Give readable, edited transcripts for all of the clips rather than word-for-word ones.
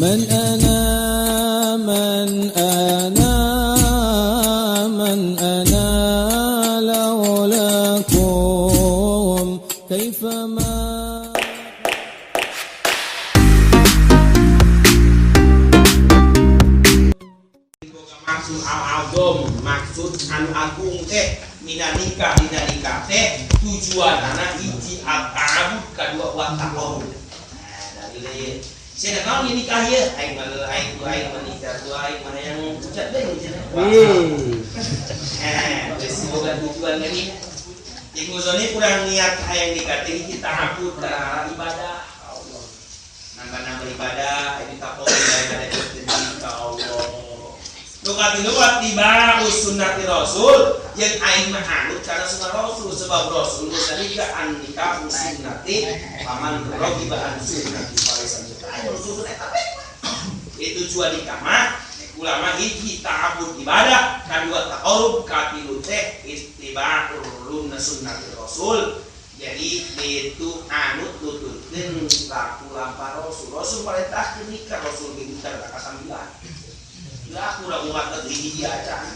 من أنا من أنا من أنا لولاكم كيف ما Maksud al-azam, maksud anu agung teh mina nikah dina nikah teh tujuan anak hiji at-ta'abud kadua wa taqarrub. Nah, dalile saya naon ieu nikah ieu aing mah aing aing menikah tuh aing mah yang pucat deui cenah. Geus boga tujuan geuning. Iku zoni kurang niat hayang nikah teh hiji ta'abud kana ibadah Allah. Nambah-nambah ibadah itu taqarrub ibadah ka Allah. Nukatilu tiba sunnati Rasul yang aing mah anut karena sunnah Rasul sebab Rasul geus nikah an nikah sunnati paman ragiba an sunnati falaysa aing Rasul eta teh. Itu tujuan nikah mah ulama hiji ta'abbud ibadah, kadua taqarrub, katilu teh ittiba'ur sunnati Rasul. Jadi itu anut tututkeun laku lampah Rasul. Rasul parentahkeun nikah Rasul ge nikah ka sambilan. Lah aku udah umat ke hiji aja.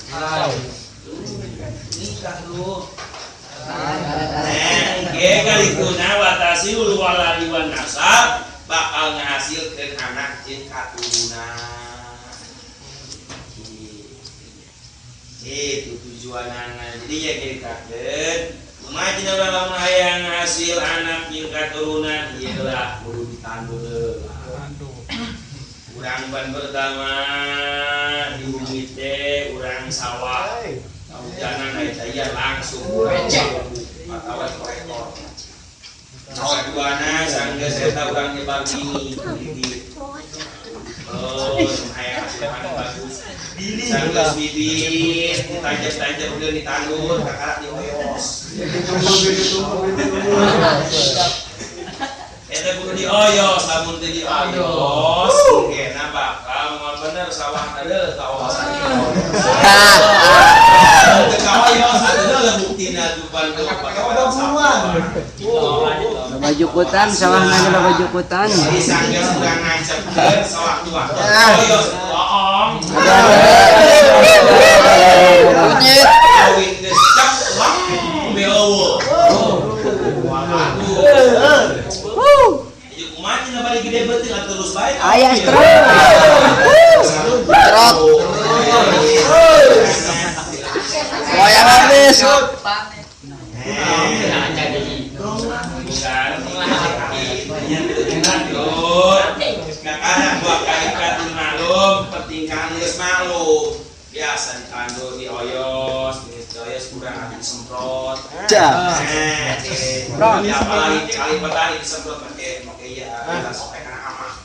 Nikah lu. Nah, ge kali kuna watasil waladi wan nasab bakal ngahasilkeun anak jeung katurunan. Itu tujuanana. Jadi ya nyaritakeun kumaha cenah urang lamun hayang ngahasil anak jeung katurunan ieu lah kudu ditandur heula. Urang ban pertama di bumi teh urang sawah hujanan aya caian langsung urang atawa kolektor. Kaduana sanggeus eta urang nyebar bini bibit. Oh, aya hasil panen bagus. Sanggeus bibit ditanjep-tanjep udah ditandur kakarak dioyos. Eta kudu dioyos, lamun teu dioyos, kena bakal moal bener sawah teh kawasan dioyos. Teu kaoyos atuh buktina tupan sawah. Bajukutan sawahna ge bajukutan. Jadi sanggeus urang nancepkeun sawah-waktu oyos bohong. Kawin geus cek lang beeueuh. Ayah terus. Trot. Wayang habis. Kakak buat kain maklum, pertingkahan geus maklum. Biasa ditandur dioyos, dioyos kurang ada disemprot. Cah. Apalagi kali petani disemprot pakai pakai ya supaya kena hama.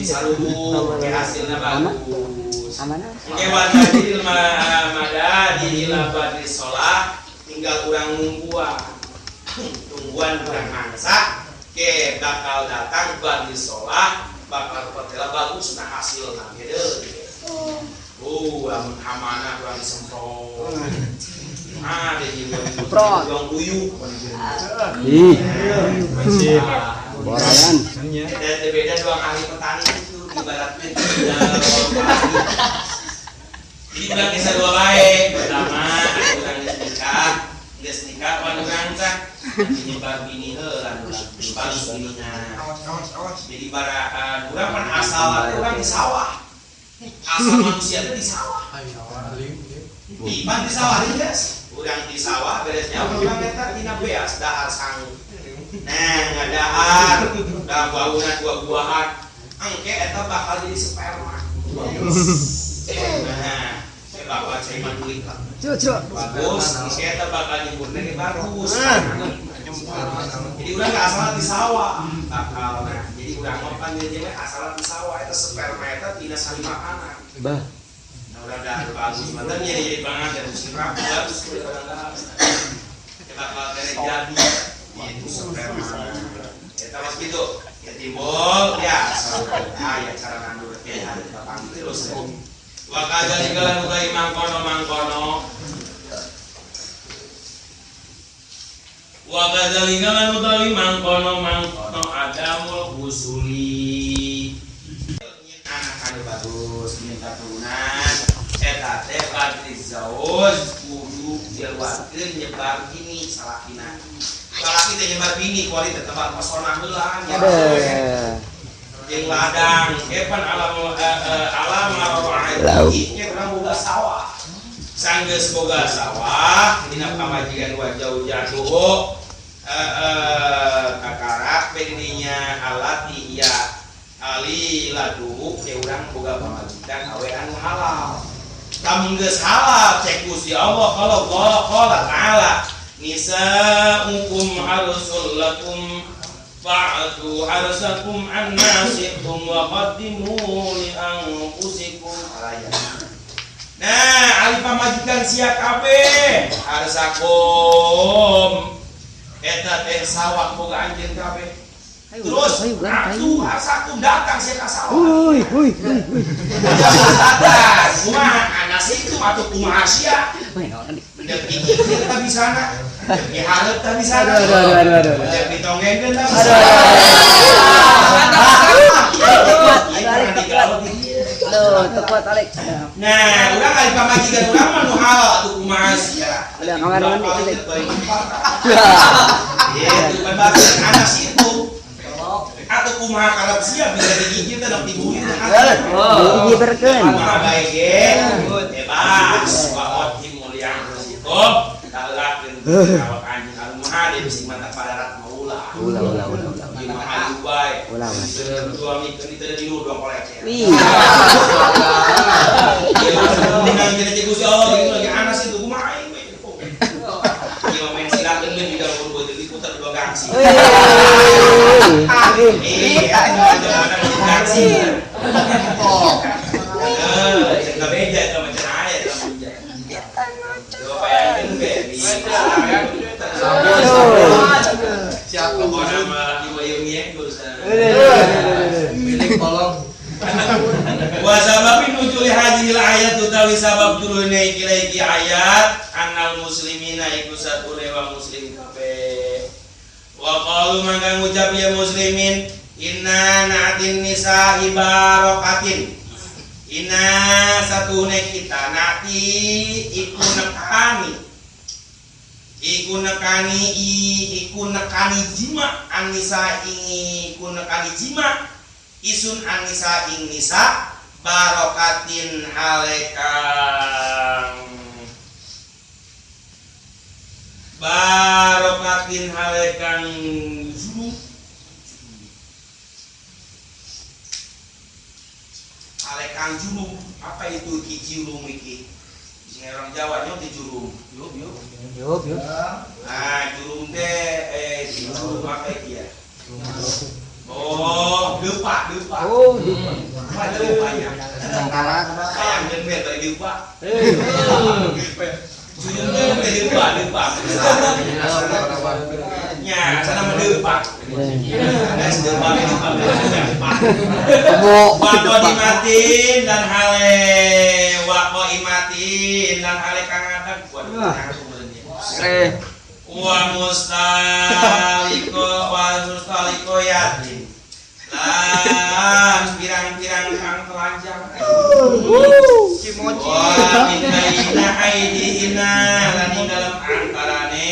Disalubung, hasilnya bagus. Oke, wadil mada di ilabadri sholah tinggal urang nungguan, tungguan urang mangsa, ke bakal datang badri sholah bakal petela bagus nah hasilnya gitu. Oh, lamun hamana urang disemprot. Ah, dia semprot. Buang uyuh. Ih. Borayan. Beda doang ahli petani itu ibaratnya. Jadi urang bisa dua bae. Pertama, urang geus nikah wan urang teh nyebar bini heula bagus binina. Jadi bara urang pan asal teh urang di sawah. Asal manusia teh di sawah. Ipan di sawah geus. Urang di sawah beresnya urang eta dina beas dahar sangu. Nah, ngadahar, dah bauna dua buahan. Engke eta bakal jadi sperma. Nah, bakal cai mandulik lah. Bagus, engke eta bakal nyuburna ge bagus. Jadi urang asal di sawah bakal. Nah, jadi urang mah pan jeung asal di sawah eta sperma eta tina salimakanan. Bah. Nah, urang dahar bagus mantan jadi banget dan sirap bagus urang dahar. Bakal jadi itu sperma. Eta mas gitu. Ya timbul biasa. Ah ya cara nandur teh ada batang terus. Wa kadzalika lan utai mangkono-mangkono. Wa Wa kadzalika lan utawi mangkono-mangkono adamul husuli. Anak anu bagus minta turunan eta teh badri zauz kudu jelwakeun nyebar bini salakina. Salaki teh nyebar bini kuari teh tebak pesona heula nya. Jeung ladang kepan alam alam marwa'i nya urang boga sawah. Sanggeus boga sawah dina pamajikan wajau jatuh kakarak bedinya alati ya ali ladu ke urang boga pamajikan awe anu halal. Lamun geus halal cek Gusti Allah kalau qala ta'ala nisa'ukum harsul lakum fa'atu harsakum anna syi'tum wa qaddimu li anfusikum. Nah, ari pamajikan sia kabeh harsakum eta teh sawah boga anjeun kabeh. Terus atuh harsakum datang sia ka sawah. Hui hui hui. Datang kumaha anas itu atuh kumaha sia. Deuk gigikeun tah bisana. Deuk dihareup tah bisana. Aduh aduh aduh. Deuk ditongengkeun tah bisana. Aduh, tepat Alex. Nah, urang ari pamajikan urang mah nu halal atuh kumaha sia. Udah kamar mandi Alex. Iya, itu bebas anas itu. Atau kumaha karep sia bisa digigit teh dok dibui. Digiberkeun. Kumaha bae ge bebas wa qaddimu li anfusikum talakeun awak anjeun anu maha deui bisi mantap padarat maulah. Ulah ulah ulah ulah. Ieu mah hayu bae. Ulah ulah. Dua mikeun itu di dua kolecek. Wih. Dengan kita cek Gusti Allah gitu lagi anas itu kumaha aing we. Ieu main silakeun we di dalam buat diputar dua gangsi. Iya, ada gangsi. Eh, cek beja itu macam aya itu beja. Coba bayangkeun we di. Siapa Pokoknya mah di wayang urusan. Milik tolong. Wa sababin nuzuli hadhil ayat utawi sabab turune iki ayat annal muslimina iku satune wa muslim kabeh. Wa qalu mangka ngucap ya muslimin inna na'tin nisa ibarakatin. Inna satune kita na'ti iku nekani. Iku nekani iku nekani jima anisa iku nekani jima isun anisa ing nisa barokatin halekang barokatin halekang jurum halekang jurum. Apa itu iki jurum iki? Sing orang Jawa nyo di jurum. Yup yup. Yup yup. Nah, jurum teh jurum apa iki ya? Oh, dupa, dupa. Oh, dupa. Apa dupanya? Sementara sayang jeung we bari dupa. Jurum teh dupa, dupa. Nya, sana mah dupa. Ada dupa dupa dupa. Wa imatin dan hale wa imatin dan hale kang adag. Waduh, wa mustaliko wa mustaliko yatin lan pirang-pirang kang telanjang. Wa min baina aidihina lan ing dalam antarane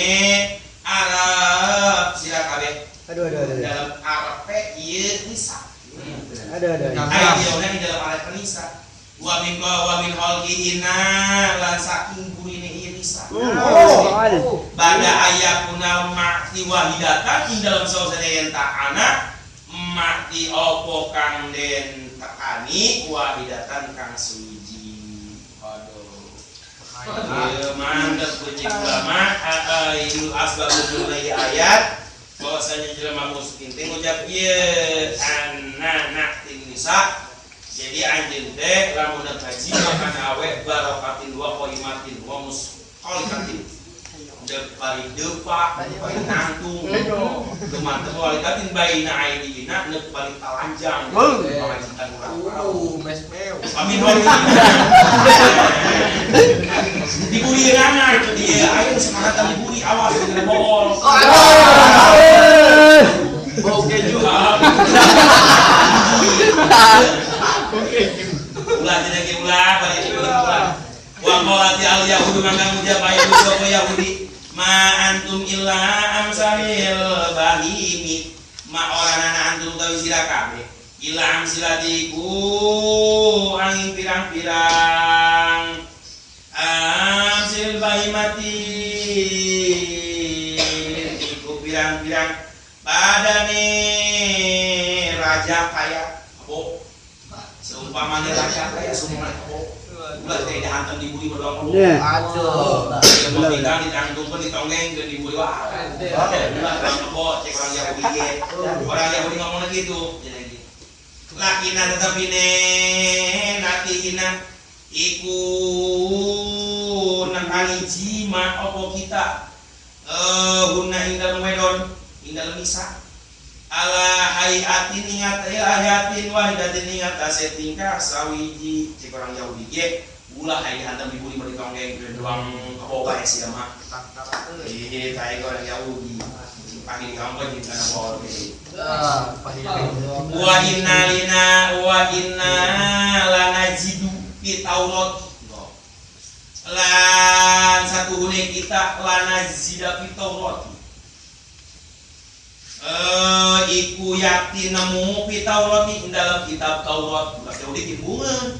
Arab sira kabeh. Aduh aduh aduh. Dalam Arab ieu nisa. Aduh aduh. Aidihina ing dalam Arab nisa. Wa min wa min khalqihina lan saking burine ieu nisa. Oh. Bada ayakuna ma'ti wahidatan ing dalam sausane yen tak anak mati opo kang den tekani wahidatan kang suwiji. Aduh. Ieu mantep puji ulama ieu asbab nuzul ayat bahwasanya jelema muslim teh ngucap ieu anna na'tin nisa. Jadi anjeun teh lamun ngaji makan awe barokatin wa qaimatin wa musqalikatin. Dek bari depa, bari nangtung. Lumanten walikatin baina aidina neuk bari talanjang. Pamajikan urang. Mes meu. Amin hori. Diburi anak, dia ayo semangat diburi awas dibol. Oh, aduh. Bari dibulan. Wa qalati al yahudu mangka ngucap ayu sapa Yahudi ma antum illa amsalil bahimi ma oranana antum tawi sira kabeh illa amsilatiku angin pirang-pirang amsil bahimati iku pirang-pirang badane raja kaya apa seumpamane raja kaya semua apa ulah teh dihantam di buri berdoa apa Aduh. mau tinggal ditangtungkeun ditonggengkeun di buri wah ulah apa cek orang Yahudi ge orang Yahudi ngomong gitu lakina tetapi ne natina iku nekani jima apa kita guna ing dalem wedon ing dalem misa ala hayatin ingat hayatin wahidatin ingat ase tingkah sawiji cek orang Yahudi ge ulah hayang dihantam dibuli bari tonggeng doang kaboga sia mah ih tae orang Yahudi pahili kamu jeung kana bor wa inna lina wa inna lanajidu fi Taurat lan satuhune kita lanazida fi Taurat iku yakti nemu fi Taurat ing dalam kitab Taurat ulah Yahudi kimbungan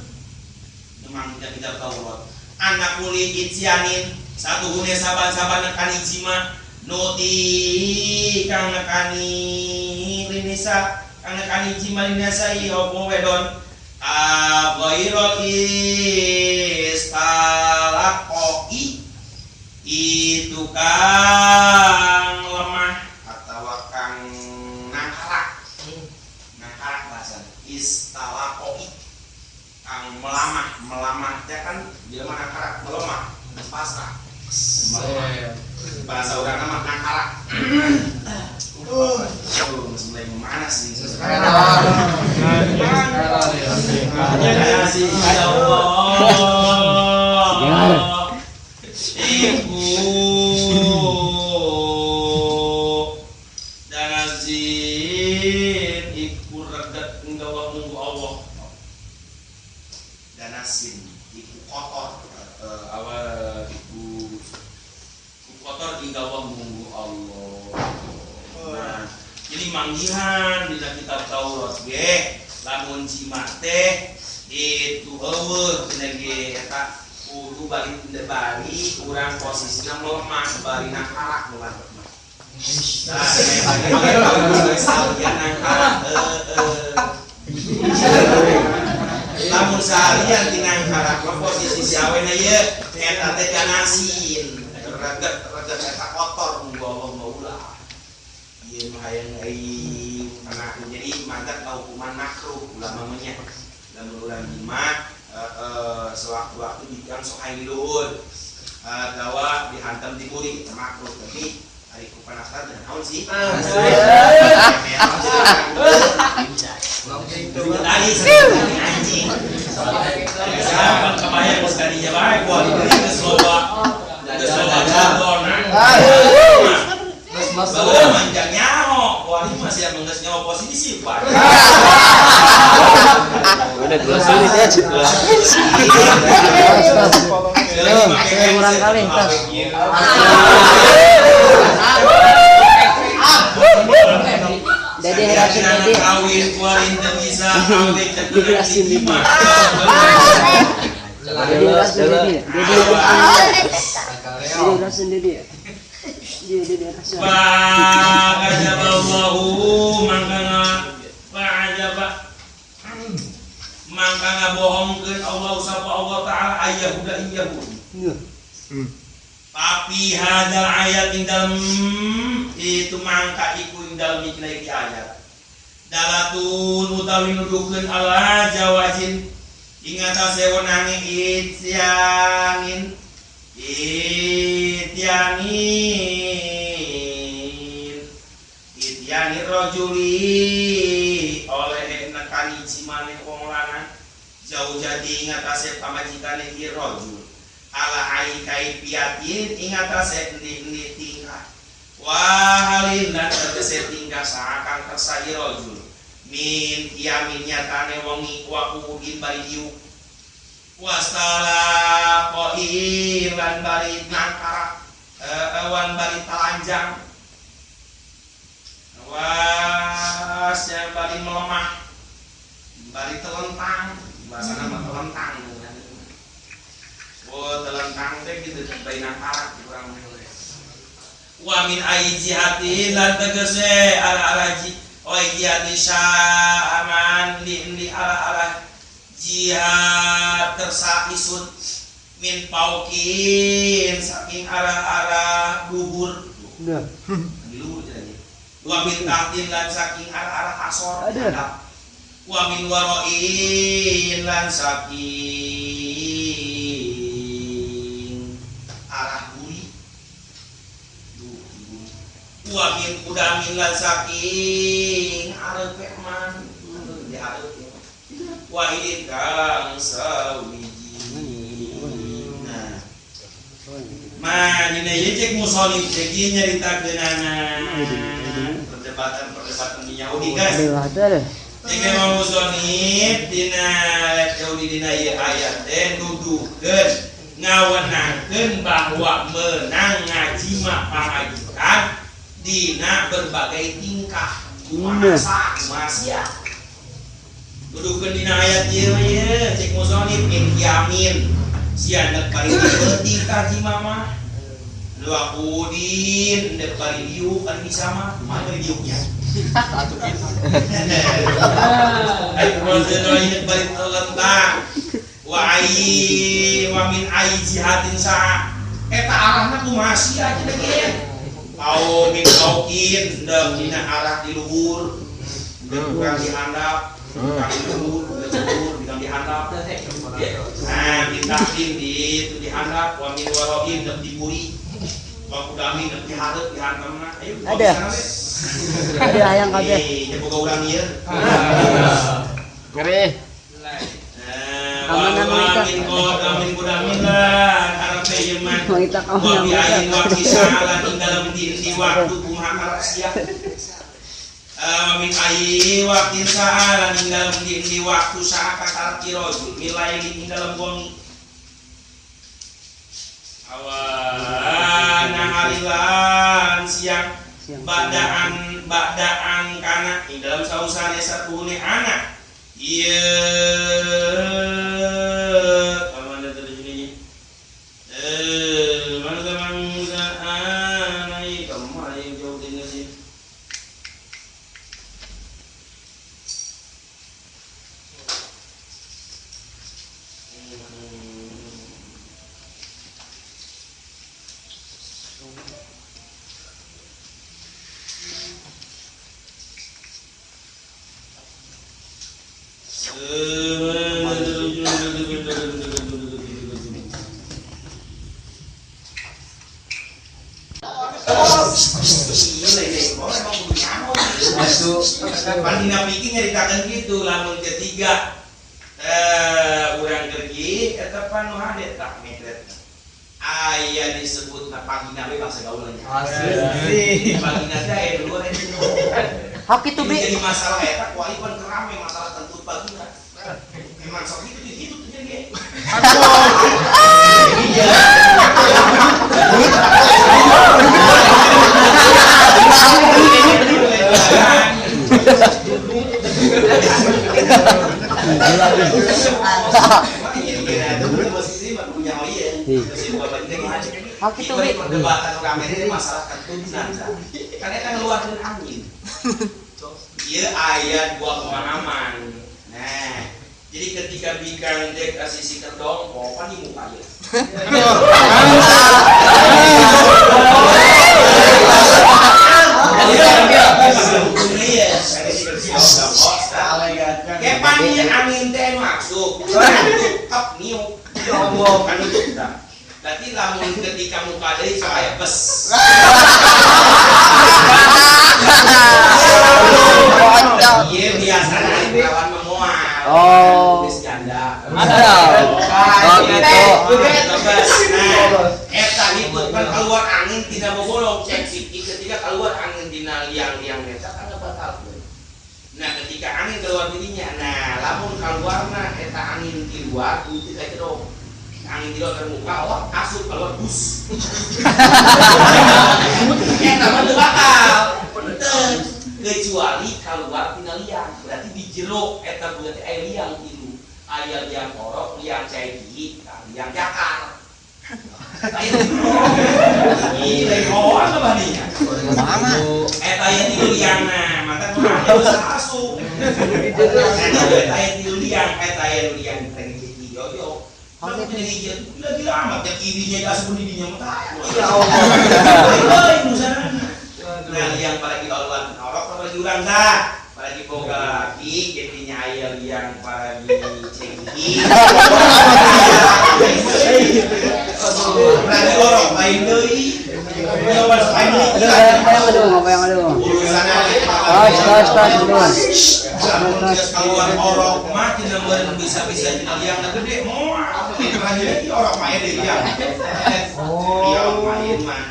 memang kitab Taurat anak kuli ityanin satuhune saban-saban nekani jima nuti kang nekani linisa kang nekani jima linisa ieu apa wedon ghairul istalaqoi itu kang lemah atawa kang nangkarak nangkarak bahasa istalaqoi kang melamah melamah teh kan jelema nangkarak melemah pasrah melemah bahasa urang mah nangkarak mulai memanas nih Allah ibu dan azin iku reget nggawa munggu Allah dan asin iku kotor awal iku kotor nggawa munggu Allah. Nah, jadi manggihan dina kitab Taurat ge lamun jima teh itu eueuh cenah ge eta kudu bari bari urang posisina melemah bari nangkarak nu mantep mah. Nah, seharian nangkarak heeh. Lamun seharian ti nangkarak mah posisi si awena ieu eta teh ganasin reget-reget eta kotor munggu Allah mah ulah. Ieu mah hayang euy kana jadi mantap hukuman makruh ulama mah nya. Lamun urang jima sewaktu-waktu digang sok hayang diluhur atawa dihantam di buri eta makruh tapi ari ku panasar dan naon sih anjing siapa kebayang geus kadinya bae kuah dibeli geus loba geus loba contohna baheula manjang nyaho kuah mah sia geus nyaho posisi Pak. Udah dua sulit ya. Kurang kali tas. Dede rasin dede. Kawin kuarin teu bisa awet Dijelasin dede. Dede rasin dede. Dede rasin dede. Dede rasin. Fa'ajaballahu mangka fa'ajaba mangka ngabohongkeun Allah sapa Allah taala ayyahuda iyyahud. Tapi hadal ayat ing dalem itu mangka iku ing dalem iki ayat. Dalatun utawi nuduhkeun ala jawazin ing atase wenange ityanin ityanin ityani rajuli oleh nekani jimane wong lanang jauh jadi ing atase pamajikane ki rajul ala ai kaifiatin ing atase endi-endi tingkah wahalin lan tegese tingkah saha kang kersa rajul min kiamin nyatane wengi wa kuudin bari diuk Wastala qoin lan bari nangkara wan bari telanjang was yang bari melemah bari telentang bahasa nama telentang. Oh telentang teh gitu bari nangkara kurang wa min ayi jihatin lan tegese arah-arah ji oi jihati sya'aman li arah-arah jihad kersa isun min paukin saking arah-arah luhur. Nah. Luhur jadi. Wa min tahtin lan saking arah-arah asor. Wa min waroin lan saking arah buri. Wa min kudamin lan saking arep man. Di arep. Wahidin kang sawiji. Nah, ma dina ieu cek musonif cek ieu nyaritakeunana perdebatan-perdebatan di Yahudi guys. Cek memang musonif dina Yahudi dina ieu ayat teh nuduhkeun ngawenangkeun bahwa menang ngaji mah pangajikan dina berbagai tingkah kumaha sia. Dudukeun dina ayat ieu mah ye cek musonif min yamin sia deuk bari peuting ka mama lu akudin deuk bari diuk kan bisa mah kumaha bari diuknya satu gitu ai kumaha deuk bari telentang wa ai wa min ai jihatin sa eta arahna kumaha sia cenah ge au min aukin deuk dina arah di luhur deuk urang di handap kang luhur, luhur, bidang dihandap. Nah, mintakin di itu dihandap, wa min waroin dek diburi, wa kudamin dek dihareup dihantamna. Ayo, ada. Ada hayang kabeh. Eh, boga urang ieu. Ngeri. Nah, wa min kudamin kudamin lah, karepe ieu mah. Wa bi ayin wa kisalan ing dalem di waktu kumaha karep sia. Min ayi waktu sa'alan ing dalem di waktu sa'a katarki rajul milaili ing dalem wengi awan harilan siang badaan badaan kana ing dalem sausane satune anak ieu amana terjadinya mana teman ai kamu ai jauh dina sih. Pandina pikir nyaritakeun kitu lamun ketiga urang gergi eta pan nu hade tah metret. Aya disebutna pagina we bangsa gaul nya. Asli. Pagina teh aya dulu Hak itu bi. Jadi masalah eta kuali pan kerame masalah tentu pagina. Memang sok itu hidup teh ge. Iya. Hak itu bi. Perdebatan orang ini masalah keturunan. Karena kan ngeluarkan angin. Iya ayat dua pemahaman. Nah, jadi ketika bikang dek kasih si kerdong, pokoknya di muka ya. Kepan ieu angin teh masuk. Kap niup. Ya Allah, kan nutup dah. Berarti lamun ketika muka deui sok aya bes. Iya biasana lawan mah moal. Oh. Geus janda. Ada. Oh gitu. Nah, eta ribut kan keluar angin tina bogolong cek siki ketika keluar angin dina liang-liang eta kan batalkeun. Nah ketika angin keluar dirinya, nah lamun keluarna eta angin di luar itu kayak jero. Angin di luar terbuka, oh asup keluar bus. Eta mah teu bakal. Henteu. Kecuali keluar tina liang, berarti di jero eta berarti aya liang tilu. Aya liang orok, liang cai gigi, liang jakar. Lain ini lain orang apa nih? Eta aya tilu liangna, mata kumaha asup. Eta aya tilu liang, eta aya liang teh gigi yoyo. Tapi jadi gila-gila amat ya kirinya asup di dinya mah tah. Ya Allah. Euy nusana. Nah, liang paragi oluan orok paragi urang tah. Paragi boga laki jadinya aya liang paragi cengki. Paragi orok lain deui. Apa yang ada? Tas, duluan. Keluar orok mah tina meureun bisa-bisa dina liang gede moal. Lagi orok mah di liang. Oh. Orok mah ieu mah.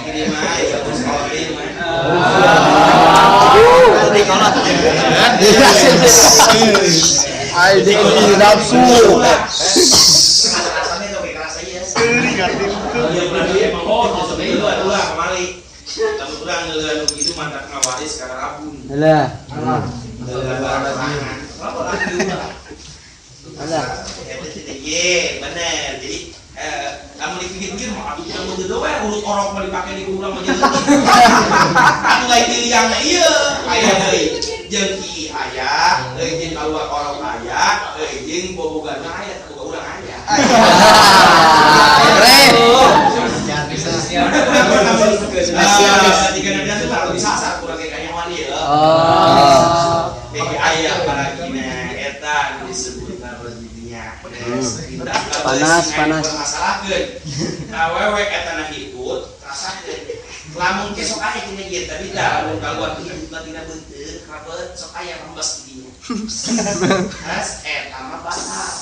Gede mah satu sekolah ieu mah. Ai di nafsu. Rasanya tuh kayak kerasa ieu. Iya berarti emang oh sebenarnya dua kemali. Lamun urang ngeuleun nu kitu mantap ngawaris kana rabun. Alah. Alah. Iya, bener. Jadi kamu dipikir-pikir mah atuh urang mah we urut orok mah dipake di urang mah jadi. Anu lain di liangna ieu aya deui. Jeung ki aya, euy jeung kaluar orok aya, euy jeung bobogana aya, boga urang aya. Keren. Oh. Panas, panas. Awewe eta na hitut rasakeun. Lamun ke sok aya cenah ieu tapi da lamun kaluar hitutna tina beuteung rabet sok aya rembes di dinya. Terus eta mah batal.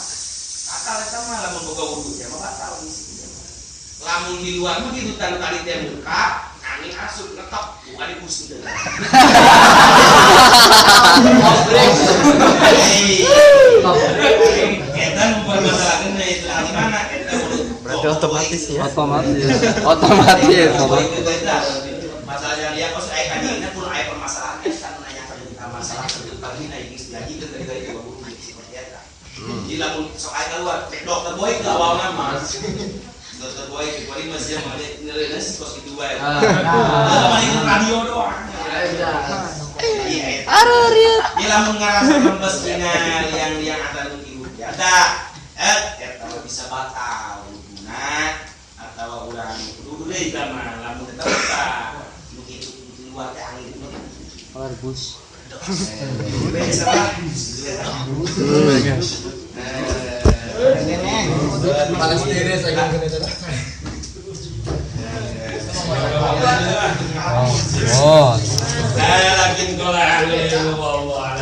Batal eta mah lamun boga wudu teh mah batal di lamun di luar mah gitu tanu tali teh muka angin asup ngetok bukan di bus teu. Eta mempermasalahkeun itu di mana eta berarti otomatis ya. Otomatis. Otomatis. Masalahnya dia kos aya kadina pun aya permasalahan eta nu nanyakeun tentang masalah pagi na geus diajikeun dari dua guru seperti eta. Jadi lamun sok aya keluar cek dokter boy ke awalna mah. Dokter boy kecuali masih yang ngeureunna kos kitu wae. Paling radio doang. Iya. Aruh. Dia lamun ngarasa rembes dina liang-liang antara nu tilu biasa. Eta bisa batal wuduna atawa urang kudu deui tah mah lamun eta tah nu kitu di luar teh angin. Keluar bus. Biasa lah. Palestina saya kena itu. Oh. Saya lagi ngolah, Allah.